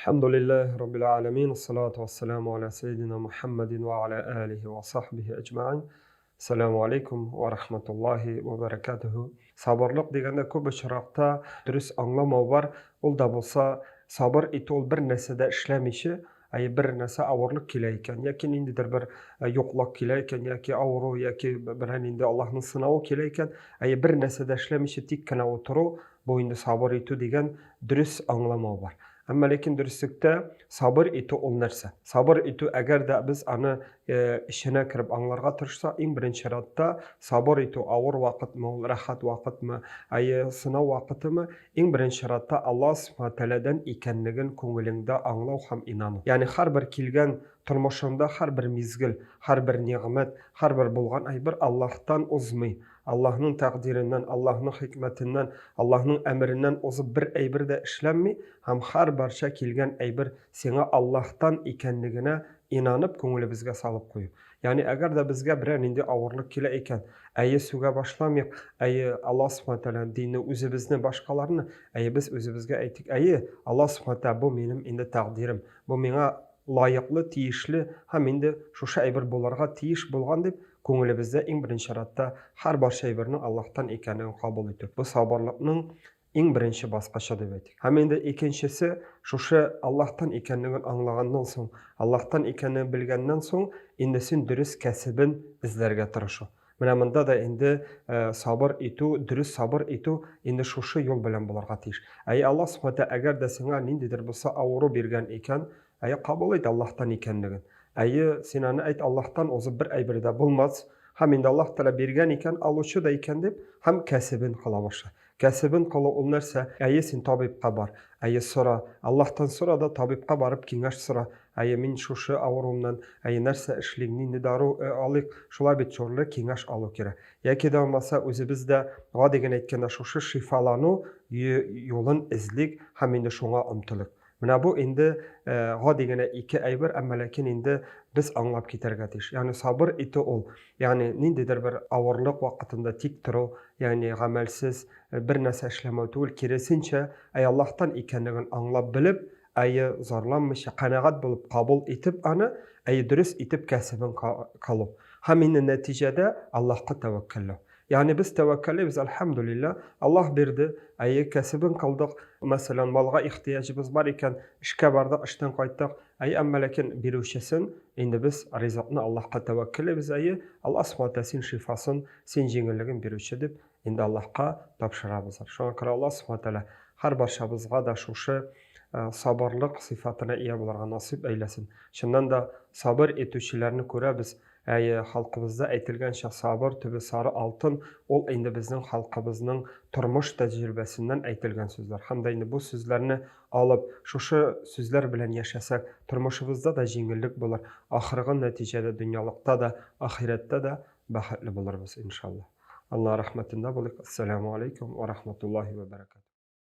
Әлхәмдүлилләһи раббил галәмин, ассалату вассаламу аля сәйдина Мухаммадин ва аля алихи ва сахбихи әҗмәгыйн. Ассаламу алейкум ва рахматуллахи ва баракатуху. Сабырлык дигәндә күп очракта дөрес аңламау бар. Ул да булса, сабыр итү ул бер нәрсә дә эшләмичә, әй бер нәрсә авырлык килә икән, яки ниндидер бер юклык килә икән, яки авыру, яки берәр нинди Аллаһның сынавы килә икән, әй бер нәрсә дә эшләмичә тик кенә утыру, бу инде сабыр итү дигән дөрес аңламау бар. Әмма ләкин дөреслектә сабыр итү ул нәрсә? Сабыр итү, әгәр дә без аны эченә кереп аңларга тырышсак, иң беренче чиратта сабыр итү авыр вакытмы ул, рәхәт вакытмы, әйе, сынау вакытымы, иң беренче чиратта Аллаһ Субхана Тәгаләдән икәнлеген күңелеңдә аңлау һәм инану. Ягъни һәрбер килгән тормышыңда һәрбер мизгел, һәрбер нигъмәт, һәрбер булган әйбер Аллаһтан узмый. Аллаһның тәкъдиреннән, Аллаһның хикмәтеннән, Аллаһның әмереннән узып бер әйбер дә эшләнми һәм һәр барча килгән әйбер сиңа Аллаһтан икәнлегенә инанып күңелебезгә салып кую. Ягъни әгәр дә безгә берәр нинди авырлык килә икән, әйе сүгә башламыйк, әйе Аллаһ Субхана Тәгалә динне, үзебезне, башкаларны, әйе без үзебезгә әйтик, әйе Аллаһ Субхана Тәгалә бу минем инде тәкъдирем, бу миңа лаеклы, тиешле һәм инде шушы әйбер булырга тиеш булган дип Күңелебездә иң беренче чиратта һәр барча әйбернең Аллаһтан икәнлеген кабул итү. Бу сабырлыкның иң беренче баскычы дип әйтик. Һәм инде икенчесе, шушы Аллаһтан икәнлеген аңлаганнан соң, Аллаһтан икәнен белгәннән соң, инде син дөрес кәсебен эзләргә тырышу. Менә монда да инде сабыр итү, дөрес сабыр итү инде шушы юл белән булырга тиеш. Әйе, Аллаһ Субхана Тәгалә әгәр дә сиңа ниндидер булса авыру биргән икән, Әйе, кабул ит Аллаһтан икәнлеген. Әйе, син аны әйт, Аллаһтан узып бер әйбер дә булмас. Һәм инде Аллаһ Тәгалә биргән икән, алучы да икән дип, һәм кәсебен кыла башла. Кәсебен кылу ул нәрсә? Әйе, син табибка бар. Әйе, сора. Аллаһтан сора да, табибка барып киңәш сора. Әйе, мин шушы авыруымнан, әйе, нәрсә эшлим, нинди дару алыйк? Шулай бит, шурлы киңәш алу кирәк. Яки дә булмаса, үзебез дә, гади генә әйткәндә, шушы шифалану юлын эзлик һәм инде шуңа омтылыйк. Менә бу инде гади генә ике әйбер, әмма ләкин инде без аңлап китәргә тиеш. Ягъни сабыр итү ул, ягъни ниндидер бер авырлык вакытында тик тору, ягъни гамәлсез бер нәрсә эшләмәү түгел, киресенчә, әй Аллаһтан икәнлеген аңлап белеп, әйе зарланмыйча, канәгать булып кабул итеп аны, әйе дөрес итеп кәсебен кылу. Һәм инде нәтиҗәдә Аллаһка тәвәккәлләү. Ягъни без тәвәккәллибез, әлхәмдүлилләһ, Аллаһ бирде, әйе, кәсебен кылдык, мәсәлән, малга ихтыяҗыбыз бар икән, эшкә бардык, эштән кайттык, әйе, әмма ләкин бирүчесен, инде без ризыкны Аллаһка тәвәккәллибез, әйе, Аллаһ Субхана Тәгалә син шифасын, син җиңеллеген бирүче дип, инде Аллаһка тапшырабыз. Шуңа күрә Аллаһ Субхана Тәгалә һәрбарчабызга да шушы сабырлык сыйфатына ия булырга насыйп әйләсен. Чыннан да сабыр итүчеләрне күрәбез, Әйе, халкыбызда әйтелгәнчә, сабыр төбе сары алтын, ул инде безнең халкыбызның тормыш тәҗрибәсеннән әйтелгән сүзләр. Һәм дә инде бу сүзләрне алып, шушы сүзләр белән яшәсәк, тормышыбызда да җиңеллек булыр, ахыргы нәтиҗәдә дөньялыкта да, ахирәттә дә бәхетле булырбыз, иншалла. Алла рәхмәтендә булыйк. Ассаламу алейкум ва рахматуллахи ва баракатуһ.